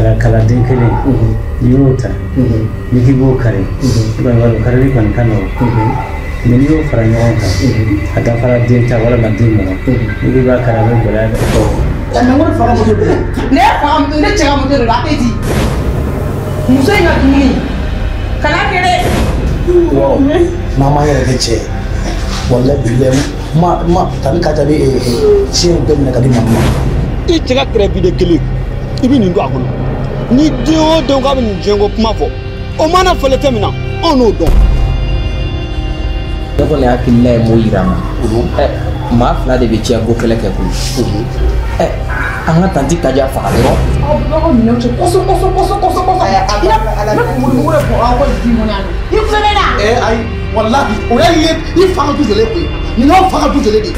Kaladen kelen n'i y'o ta n'i k'i b'o kari i kɔni b'a dɔn karili kɔni ka nɔgɔn mais n'i y'o fara ɲɔgɔn kan a dafara den 10 walima den 20 n'i k'i b'a kari a bɛ gɛlɛya dɛ. Mɛ n ko ne fa ka moto don. Ne fa ne cɛ ka moto de don a tɛ di. Muso in ka dumuni kana kɛ dɛ. N'an m'an yɛrɛ kɛ cɛ ye walayi bilayi ma tani ka ca bɛ tiɲɛ bɛɛ minɛ ka di mama ma. I cɛ ka kɛrɛfɛ kelen i bɛ nin don a kɔnɔ ni den o den k'a bɛ nin diɲɛko kuma fɔ o mana falen fɛn min na anw n'o dɔn. Ne kɔni hakilina ye mun yira n na maa fila de bɛ tiɲɛko kɛlɛ kɛ koyi an ka tanti Kaja faga dɔrɔn. Aw b'aw ka minɛnw cɛ kɔsɔ kɔsɔ kɔsɔ kɔsɔ kɔsɔ. Ne muru de bɔ aw ka di mɔnɛ yan i tulo bɛ na. Ayi walahi o y'a ye i fa ka du jɔlen koyi nin y'aw fa ka du jɔlen de ye.